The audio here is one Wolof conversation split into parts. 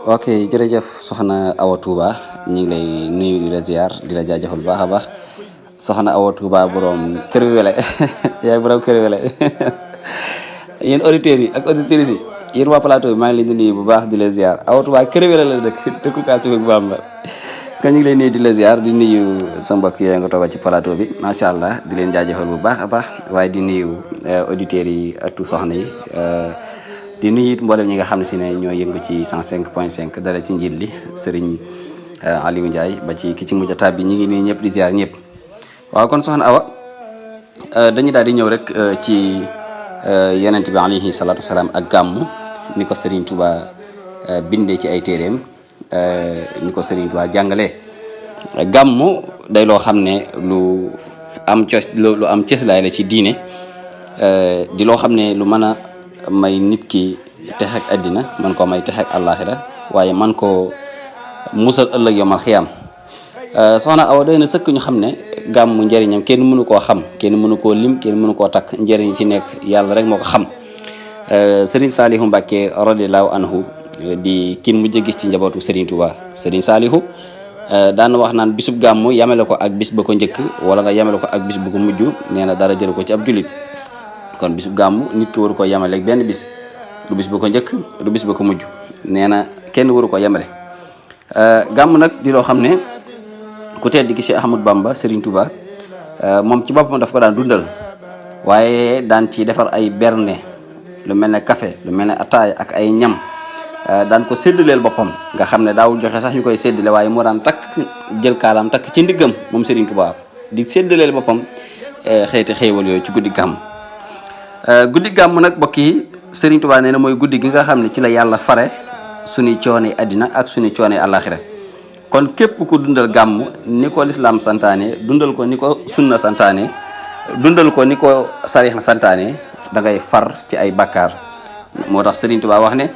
ok jërëjëf soxna Awa Touba ñu ngi lay nuyu di la ziar di la jaajëfal baax a baax soxna Awa Touba borom kër wele yaay borom kër wele yéen auditeurs yi ak auditrices yi yéen waa plateau bi maa ngi leen di nuyu bu baax di la ziar Awa Touba kër wele la dëkku kaa ci Bamba kon ñu ngi lay nuyu di la ziar di nuyu sa mbokk yooyu nga toogal ci plateau bi macha allah di leen jaajëfal bu baax a baax waaye di nuyu auditeurs yi ak soxna yi di nuyu it mboolem ñi nga xam ne si ne ñoo yëngu ci 105.5 dara ci njiit li Serigne Aliou Ndiaye ba ci ki ci mujj a tab bi ñu ngi nuyu ñëpp di ziar ñëpp waaw kon soxna Awa dañu daal di ñëw rek ci yonent bi alayhi salaatu wasalaam ak gàmmu ni ko Serigne Touba bindee ci ay téeréem ni ko Serigne Touba jàngalee gàmmu day loo xam ne lu am cëslaay la ci diine di loo xam ne lu mën a may nit ki tex ak àddina man koo may tex ak àllaaxira waaye man koo musal ëllëg yomal xiyaam soxna Awa doy na sëkk ñu xam ne gàmmu njëriñam kenn mënu koo xam kenn mënu koo lim kenn mënu koo takk njëriñ ci nekk yàlla rek moo ko xam Serigne Salihu Mbacke radiyallahu anhu di kin mujj gis ci njabootu Serigne Touba Serigne Salihu daan wax naan bisub gàmmu yamele ko ak bis ba ko njëkk wala nga yamele ko ak bis bu ko mujj nee na dara jël ko ci ab jullit kon bisu gàmmu nit ki waru ko yemale ak benn bis du bis ba ko njëkk du bis ba ko mujj nee na kenn waru ko yemale gàmmu nag di loo xam ne ku tedd ki Cheikh Ahmadou Bamba Serigne Touba moom ci boppam daf ko daan dundal waaye daan ci defar ay berne lu mel ne café lu mel ne ataaya ak ay ñam daan ko séddaleel boppam nga xam ne daawul joxe sax ñu koy séddale waaye moo daan takk jël kaalaam takk ci ndiggam moom Serigne Touba di séddaleel boppam xeeti xéewal yooyu ci guddi gàmm guddi gàmm nag mbokk yi Serigne Touba nee na mooy guddi gi nga xam ne ci la yàlla fare suñuy coone àddina ak suñuy coone àllaaxira kon képp ku dundal gàmm ni ko lislaam santaane dundal ko ni ko sunna santaane dundal ko ni ko sarixa santaane da ngay far ci ay bakkaar moo tax Serigne Touba wax ne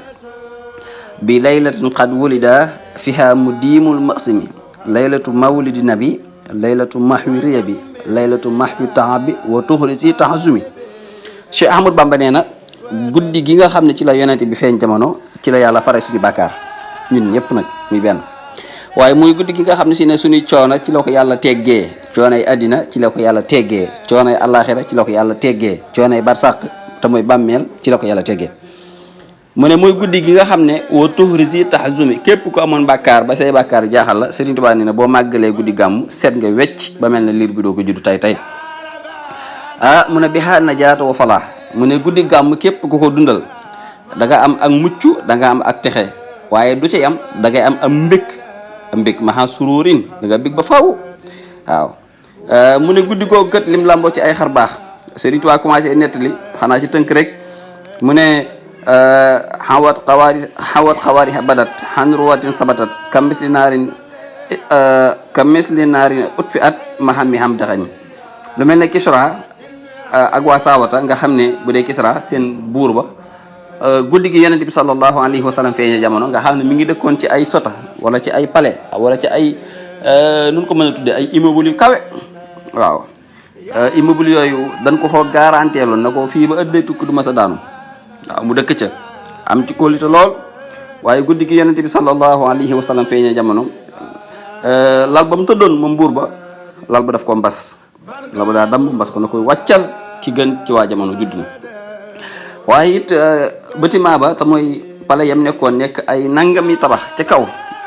bi laylatin qad wulida fiha mudiimul maqsimi laylatu mawlidi nabi laylatu mahwi riya bi laylatu mahwi taabi wa tuxri si taxasumi Cheikh Ahmadou Bamba nee na guddi gi nga xam ne ci la yonente bi feeñ jamono ci la yàlla fare suñu bàkkaar ñun ñëpp nag muy benn waaye muy guddi gi nga xam ne si ne suñuy coono ci la ko yàlla teggee coonoy àddina ci la ko yàlla teggee coonoy àllaaxira ci la ko yàlla teggee coonoy barsàq te mooy bàmmeel ci la ko yàlla teggee mu ne mooy guddi gi nga xam ne wa tuxri si taxazumi képp ku amoon bàkkaar ba say bàkkaar jaaxal la Serigne Touba nee na boo màggalee guddi gàmm seet nga wecc ba mel ne liir bi doo ko juddu tey mu ne bi xaar na jaata wa falaa mu ne guddi gàmm képp ku ko dundal da nga am ak mucc da nga am ak texe waaye du ci am da ngay am mbég maxa sururin da nga bég ba faaw waaw mu ne guddi googu kat lim lamboo ci ay xar baax Serigne Touba commencé nettali xanaa ci tënk rek mu ne xawat xawaari badat xan ruwatin sabatat kam misli naarin ut fi at maham mi xam daxañ lu mel ne Kisra ak waa Saawata nga xam ne bu dee Kisra seen buur ba guddi gi yonent bi sallallahu alayhi wa sallam feeñe jamono nga xam ne mi ngi dëkkoon ci ay sota wala ci ay palais wala ci ay nun ko mën a tuddee ay immeuble yu kawe waaw immeuble yooyu dañ ko xoo garanteeloon na ko fii ba ëddee tukki du ma sa daanu waaw mu dëkk ca am ci kóolite lool waaye guddi gi yonent bi sallallahu alayhi wa sallam feeñe jamono lal ba mu tëddoon moom buur ba lal ba daf ko mbas lal ba daa damm mbas ko na koy wàccal ki gën ci waa jamono judd na waaye it bâtiment ba te mooy palais yam nekkoon nekk ay nangami tabax ca kaw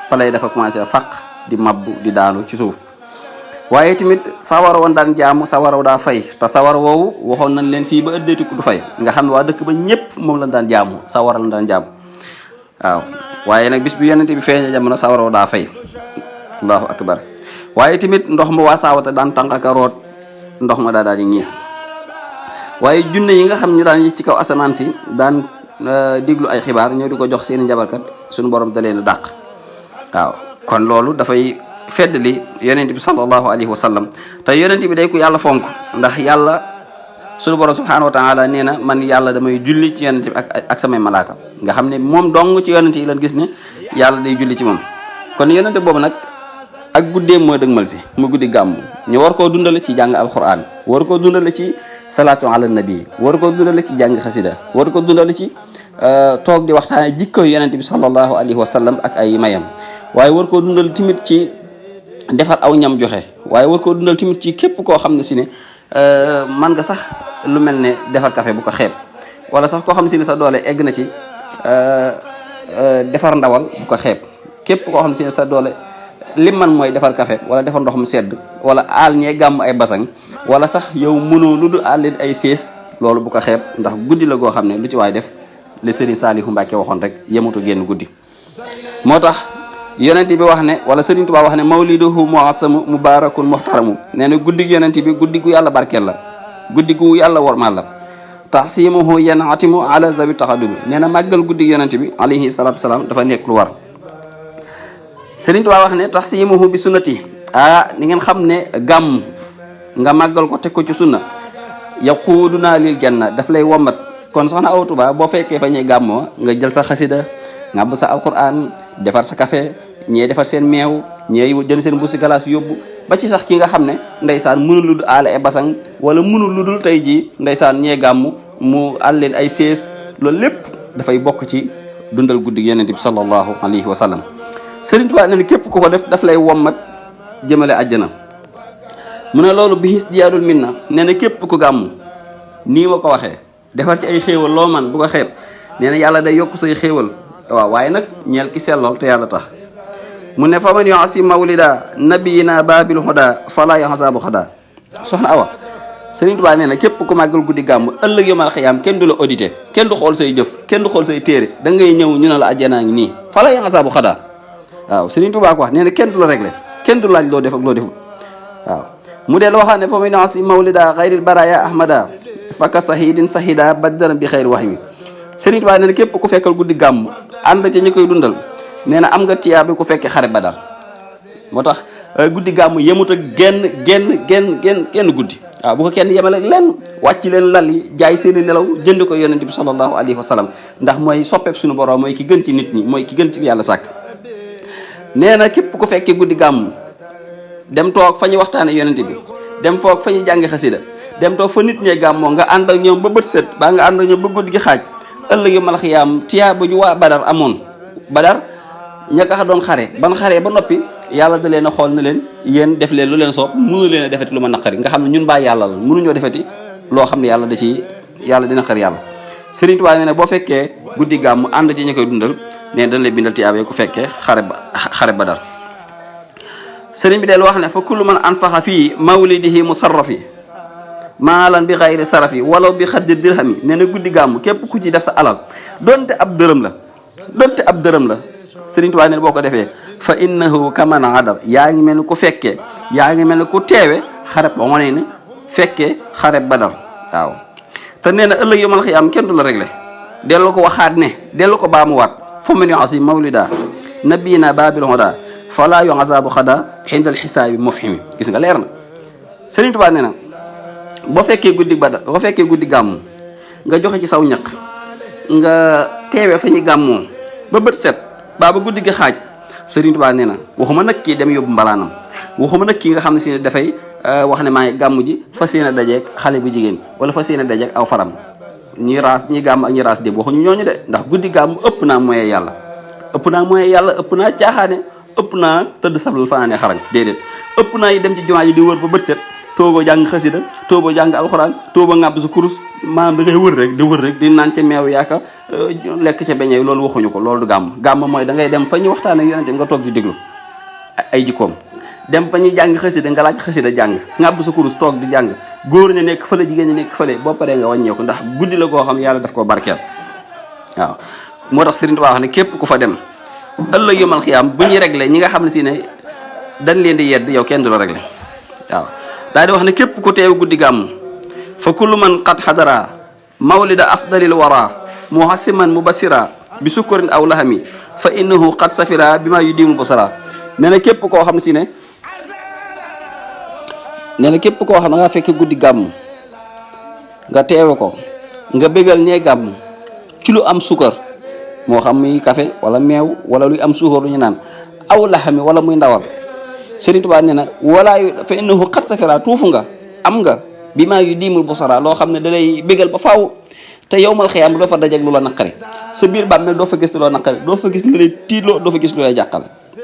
palais dafa commencé faq di mabbu di daanu ci suuf waaye tamit sawara woon daan jaamu sawara daa fay te sawara woowu waxoon nañ leen fii ba ëddeetu du fay nga xam ne waa dëkk ba ñëpp moom lañ daan jaamu sawara lañ daan jaamu waaw waaye nag bis bi yonente bi feeñee jamono sawara woo daa fay allahu akbar waaye tamit ndox ma waa Saawata daan tànq ak a root ndox ma daal di ñiis waaye junne yi nga xam ñu daan yi ci kaw asamaan si daan diglu ay xibaar ñoo di ko jox seeni njabarkat suñu borom da leen a dàq waaw kon loolu dafay feddali yonent bi sallallahu alayhi wa sallam te yonent bi day ku yàlla fonk ndax yàlla suñu borom subhanahu wa taala nee na man yàlla damay julli ci yonent bi ak samay malaaka nga xam ne moom dong ci yonent yi lan gis ne yàlla day julli ci moom kon yonent boobu nag ak guddeem moo dëgmal si mu guddi gàmm ñu war koo dundale ci jàng alquran war koo dundale ci salaatu ala nabi war koo dundale ci jàng xasida war koo dundale ci toog di waxtaane jikko yonent bi sallallahu alayhi wa sallam ak ay mayam waaye war koo dundal tamit ci defar aw ñam joxe waaye war koo dundal tamit ci képp koo xam ne si ne man nga sax lu mel ne defar café bu ko xeeb wala sax koo xam ne si ne sa doole egg na ci defar ndawal bu ko xeeb képp koo xam ne si ne sa doole lim man mooy defar café wala defar ndox mu sedd wala aal ñee gàmm ay basang wala sax yow mënoo lu dul aal leen ay sées loolu bu ko xeeb ndax guddi la goo xam ne lu ci waay def li Serigne Saliou Mbacke waxoon rek yemutu génn guddi moo tax yonent bi wax ne wala Serigne Touba wax ne mawliduhu muassamu mubarakun muhtaramu nee na guddi yonent bi guddi gu yàlla barkeel la guddi gu yàlla wormaal la tahsimuhu yanatimu ala zawi taxadumi nee na màggal guddi yonent bi alayhi salatu wasalaam dafa nekk lu war Serigne Touba wax ne tahsimuhu bi sunnati ni ngeen xam ne gàmm nga màggal ko teg ko ci sunna yaquuduna lil janna daf lay wommat kon soxna Awa Touba boo fekkee fa ñuy gàmmoo nga jël sa xasida ngàbb sa alquran defar sa café ñee defar seen meew ñee jël seen mbuusi galaas yóbbu ba ci sax ki nga xam ne ndeysaan mënul lu dul aale ay basang wala mënul lu dul tey jii ndeysaan ñee gàmm mu àll leen ay sées loolu lépp dafay bokk ci dundal guddi yonent bi sallallahu alayhi wa sallam Sëriñ Tuubaa ne képp ku ko def daf lay wommat jëmale àjjana mu ne loolu bihis diyaadul minna nee na képp ku gàmm nii ma ko waxee defar ci ay xéewal loo man bu ko xeeb nee na yàlla day yokk say xéewal waaw waaye nag ñeel ki sellool te yàlla tax mu ne fa man yoasi mawlida nabiyina babil huda fala yaxasaabu xada soxna Awa Sëriñ Tuubaa nee na képp ku màggal guddi gàmm ëllëg yomal xiyaam kenn du la audité kenn du xool say jëf kenn du xool say téere da ngay ñëw ñu ne la àjjanaa ngi nii fala yaxasaabu xada waaw Sëriñ Tuubaa ko wax nee na kenn du la réglé kenn du laaj loo def ak loo defut waaw mu del waxaat ne fa man yoasi mawlida xayril baraya ahmada faka sahidin sahida baddana bi xayri wax mi Sëriñ Tuubaa nee na képp ku fekkal guddi gàmm ànd ci ñi koy dundal nee na am nga tiyaa bi ku fekkee xare Badar moo tax guddi gàmm yemut ak genn guddi waaw bu ko kenn yemale lenn wàcc leen lal yi jaay seeni nelaw jënd ko yonent bi sallallahu alayhi wa sallam ndax mooy soppeeb suñu borom mooy ki gën ci nit ñi mooy ki gën ci yàlla sàkk nee na képp ku fekkee guddi gàmm dem toog fa ñu waxtaane yonent bi dem foog fa ñu jàngi xasida dem toog fa nit ñee gàmmoo nga ànd ak ñoom ba bët set baa nga ànd ak ñoom ba guddi gi xaaj ëllëg yu mal xiyaam tiyaa ba ju waa Badar amoon Badar ña ka doon xare ban xaree ba noppi yàlla da leen a xool na leen yéen def leen lu leen soob mënu leen a defeti lu ma naqari nga xam ne ñun baa yàlla la mënuñoo defeti loo xam ne yàlla da ci yàlla dina xar yàlla Sëriñ Tuubaa nee na boo fekkee guddi gàmm ànd ci ñi koy dundal ne dañ lay bindal tiyaabee ku fekkee xare Badar sëriñ bi del wax ne fa kullu man anfaxa fii mawlidihi musarrafi maalan bi xayri sarafi walaw bi xaddi dirhami nee na guddi gàmm képp ku ci def sa alal donte ab dërëm la Sëriñ Tuubaa ne boo ko defee fa innahu kaman adar yaa ngi mel ni ku fekkee yaa ngi mel ni ku teewe xareb ba wane ne fekkee xareb Badar waaw te nee na ëllëg yomal xiyaam kenn du la réglé dellu ko waxaat ne dellu ko baamuwaat fa man yoasi mawlida nabiyina babil huda fala yu azabu xada xindal xisaabi mufhimi gis nga leer na Sëriñ Tuubaa nee na boo fekkee guddi gàmmu nga joxe ci saw ñaq nga teewe fa ñu gàmmoo ba bët set ba guddi gi xaaj Sëriñ Tuubaa nee na waxuma nag kii dem yóbbu mbalaanam waxuma nag kii nga xam ne si ne dafay wax ne maa ngi gàmm ji fas yéene dajeeg xale bu jigéen wala fas yéene dajeeg aw faram ñi gàmm ak ñi raas démb waxuñu ñooñu de ndax guddi gàmm ëpp naa moye yàlla ëpp naa caaxaane ëpp naa tëdd sablal fanaane xarañ déedéet ëpp naa yi dem ci jumaa ji di wër ba bët set tooboo jàng xasida tooboo jàng alxuraan tooboo ngàbb sa kurus maanaam da ngay wër rek di naan ca meew yaaka lekk ca beñe loolu waxuñu ko loolu du gàmm mooy da ngay dem fa ñuy waxtaan ak yonente nga toog di déglu ay jikkoom dem fa ñuy jàng xasida nga laaj xasida jàng ngàbb sa kurus toog di jàng góor ña nekk fële jigéen ña nekk fële boo paree nga wàññeeku ndax guddi la goo xam yàlla daf koo barkeel waaw moo tax Sëriñ Tuubaa wax ne képp ku fa dem ëllëg yomal xiyaam bu ñuy réglé ñi nga xam ne si ne dañ leen di yedd yow kenn du la réglé waaw daal di wax ne képp ku teew guddi gàmm fa kullu man qad xadara mawlida afdalil wara muhasiman mubasira bi sukkurin aw lahami fa innahu qad safira bi ma yudimu basara nee na képp koo xam si ne képp koo xam ne nga fekk guddi gàmm nga teewe ko nga bégal ñee gàmm ci lu am sukkar moo xam muy café wala meew wala luy am suukar lu ñu naan aw lahami wala muy ndawal Serigne Touba nee na walaayu fa innahu xat safira tuufu nga am nga bi maa yu diimul busara loo xam ne da lay bégal ba faaw te yowmal xiyaam doo fa dajeeg lu la naqari sa biir bàmmeel doo fa gis lu la naqari doo fa gis lu lay tiitloo doo fa gis lu lay jàqal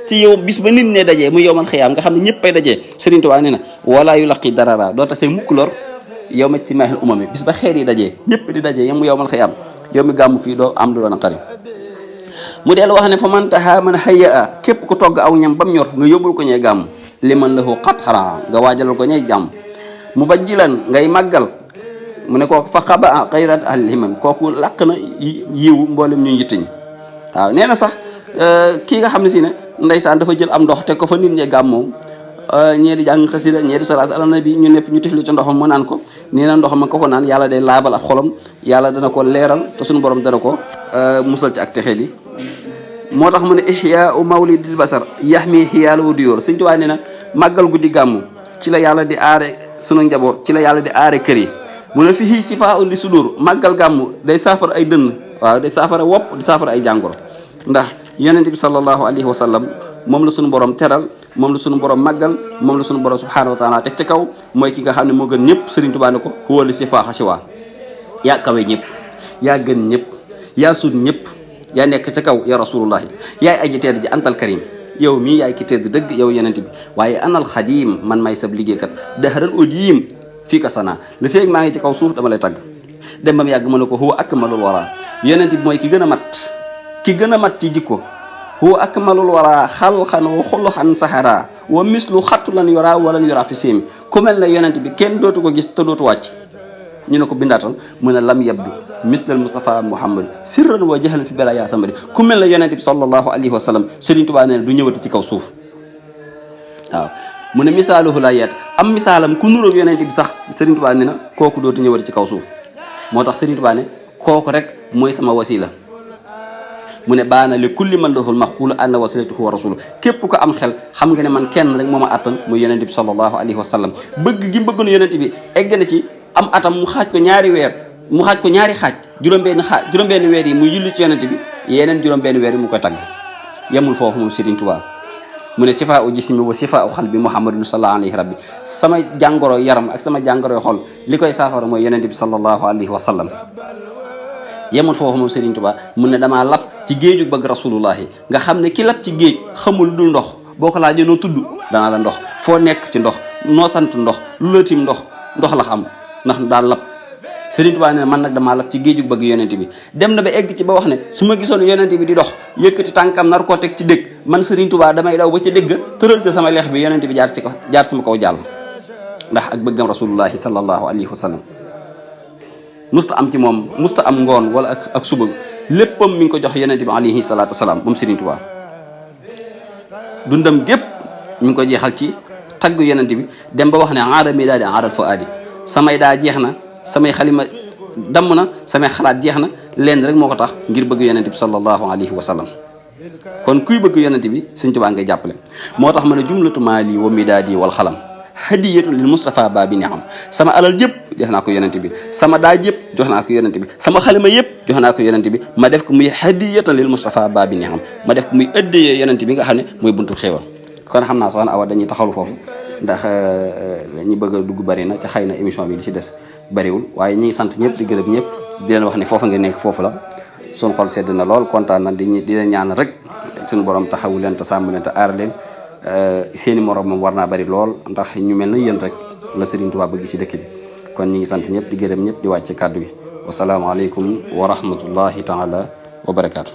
ci yow bis ba nit ne dajee muy yowmal xiyaam nga xam ne ñëpp ay dajee Serigne Touba nee na walaa yu laqi darara doo tasee mukk lor yow ma ci maaxil umami bis ba xeer yi dajee ñëpp di dajee yem mu yowmal xiyaam yow mi gàmmu fii doo am lu la naqari mu dellu wax ne fa man taxaa man xëya a képp ku togg aw ñam ba mu ñor nga yóbbul ko ñee gàmm li man la ko xat xaraa nga waajalal ko ñey jàmm mu bajjilan ngay màggal mu ne kooku fa xaba xayrat al himam kooku làq na yiwu mboolem ñu njittiñ waaw nee na sax kii nga xam ne si ne ndeysaan dafa jël am ndox teg ko fa nit ñee gàmmoo ñee di jàng xasida ñee di salaat ala nabi ñu nepp ñu tifli ci ndoxam mu naan ko nii na ndox ma ko naan yàlla day laabal ak xolam yàlla dana ko leeral te suñu borom dana ko musal ci ak texeel yi moo tax mu ne ihyaau mawlidil basar yaxmi xiyaalu di yoor Sëñ Tuubaa nee na màggal guddi gàmmu ci la yàlla di aare sunu njaboot ci la yàlla di aare kër yi mu ne fii sifaa li sudur màggal gàmmu day saafara ay dënn waaw day saafara wopp di saafara ay jàngoro ndax yonent bi sallallahu alayhi wa sallam moom la suñu borom teral moom la suñu borom màggal moom la suñu borom subhanahu wa taala teg ci kaw mooy ki nga xam ne moo gën ñëpp Sëriñ Tuubaa ne ko huwa li sifaa xasiwaa yaa kawe ñëpp yaa gën ñëpp yaa sut ñëpp yaa nekk ca kaw ya rasulullahi yaay aji tedd ji antal karim yow mii yaay ki tedd dëgg yow yonent bi waaye anal xadim man may sab liggéeykat daxaral odiim fii ka sana li feeg maa ngi ci kaw suuf dama lay tagg dem bam yàgg ma ne ko huwa akmalul wara yonent bi mooy ki gën a mat ci jikko huwa akmalul wara xalxan wa xulxan saxara wa mislu xattu lan yora walan yora fi séemi ku mel ne yonent bi kenn dootu ko gis te dootu wàcc ñu ne ko bindaatal mu ne lam yabdu mislal Mustafa Muhammad sirran wa jahlan fi bela yaa samadi ku mel ne yonent bi sallallahu alayhi wa sallam Serigne Touba nee na du ñëwati ci kaw suuf waaw mu ne misaaluhu la yeet am misaalam ku nuróog yonent bi sax Serigne Touba nee na kooku dootu ñëwati ci kaw suuf moo tax Serigne Touba ne kooku rek mooy sama wasila mu ne baana li kulli man lahul maqul anna wasilatuhu wa rasuluhu képp ko am xel xam nga ne man kenn rek moo ma attan muy yonent bi sallallahu alayhi wa sallam bëgg gi bëgg na yonent bi egg na ci am atam mu xaaj ko ñaari xaaj juróom-benn weer yi muy julli ci yonent bi yeneen juróom-benn weer yi mu koy tagg yemul foofu moom Serigne Touba mu ne sifaa u jismi wa sifaa u xalbi muhammadun sallallahu alayhi rabbi sama jàngoro yaram ak sama jàngoro xol li koy saafara mooy yonent bi sallallahu alayhi wa sallam yemul foofu moom Serigne Touba mu ne damaa lab ci géeju bëgg rasulullahi nga xam ne ki lab ci géej xamul dul ndox boo ko laajee noo tudd danaa la ndox foo nekk ci ndox noo sant ndox lu la tim ndox la xam ndax daal lab Serigne Touba ne man nag damaa lab ci géeju bëgg yonent bi dem na ba egg ci ba wax ne su ma gisoon yonent bi di dox yëkkati tànkam nar koo teg ci dëgg man Serigne Touba damay daw ba ca dëgg tëral ca sama leex bi yonent bi jaar sama kaw jàll ndax ak bëggam rasulullahi sallallahu alayhi wa sallam musta am ci moom musta am ngoon wala ak suba léppam mi ngi ko jox yonent bi alayhi salaatu wasalaam moom Serigne Touba dundam gépp mi ngi ko jeexal ci tagg yonent bi dem ba wax ne aadami daa di aaral fa aadi samay daa jeex na samay xalima damm na samay xalaat jeex na leen rek moo ko tax ngir bëgg yonent bi sallallahu alayhi wa sallam kon kuy bëgg yonent bi Serigne Touba ngay jàppale moo tax ma ne jumlatu maali wa midaadi wal xalam hadiyatu lil Mustafa baabi ni xam sama alal yëpp jox naa ko yonent bi sama daaj yëpp jox naa ko yonent bi sama xalima yëpp jox naa ko yonent bi ma def ko muy hadiyatan lil Mustafa baabi ni xam ma def ko muy ëddee yonent bi nga xam ne mooy buntu xéewal kon xam naa soxna Awa dañuy taxawlu foofu ndax ñi bëgg a dugg bari na ca xëy na émission bi li ci des bariwul waaye ñi ngi sant ñëpp di gërëm ñëpp di leen wax ne foofu nga nekk foofu la suñu xol sedd na lool kontaan na di leen ñaan rek suñu borom taxawu leen te sàmm leen te aar leen seeni morom moom war naa bari lool ndax ñu mel na yéen rek la Serigne Touba bëgg ci dëkk bi kon ñi ngi sant ñëpp di gërëm ñëpp di wàcce kàddu gi wasalaamaaleykum wa rahmatullahi taala wa barakaatu